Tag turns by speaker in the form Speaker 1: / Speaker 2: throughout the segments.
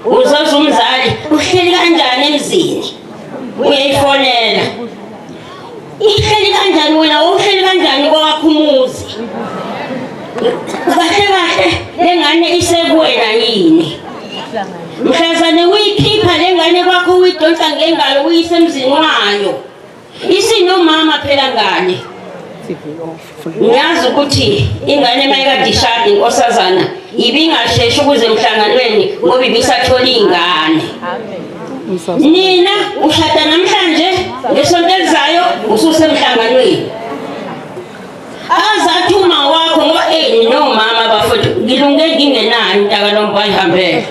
Speaker 1: Uzoza umzali uhleli kanjani emzini, uyayifonela. Ihleli kanjani wena, uhleli kanjani kwakho umuzi? Kahle kahle lengane isekuwena yini? Mhlazane uyikhipha lengane kwakho, uyidonsa ngengalo uyise emzini wayo. Isinomama phela ngane. Ngiyazi ukuthi ingane mayikade ishada inkosazana ibingasheshi ukuze emhlanganweni ngoba ibisathola ingane. Nina ushada namhlanje, ngesonto elizayo ususemhlanganweni. Azathi uma wakho ngoba nomama bafowethu ngilunge ngingenayo umntaka nomba ihambele.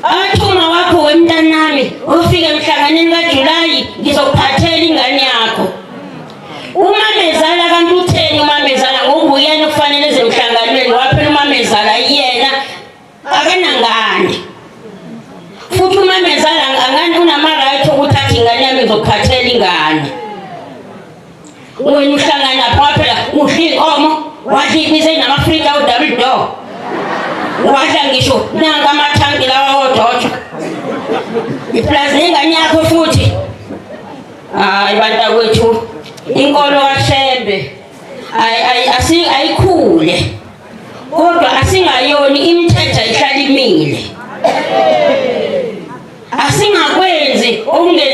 Speaker 1: Athi uma wakho wemntanami ufike emhlanganweni kaJulayi ngizokuphathela ingane yakho. Umamezala kanti utheni umamezala ngoba uyena kufanele eze emhlanganweni, waphela umamezala yena akanangane. Futhi umamezala angani unama-right okuthatha ingane yami ngizokuphathela ingane. Wena uhlangana phela udla inkomo, wadla ibize namafrika u-double door. Wadla ngisho nanka amathanki lawa odojo. Iplazi nengane yakho futhi. Hayi bantakwethu, inkolo kaShembe ayikhule. Kodwa asingayoni imithetho ihlala imile. Asingakwenzi okunge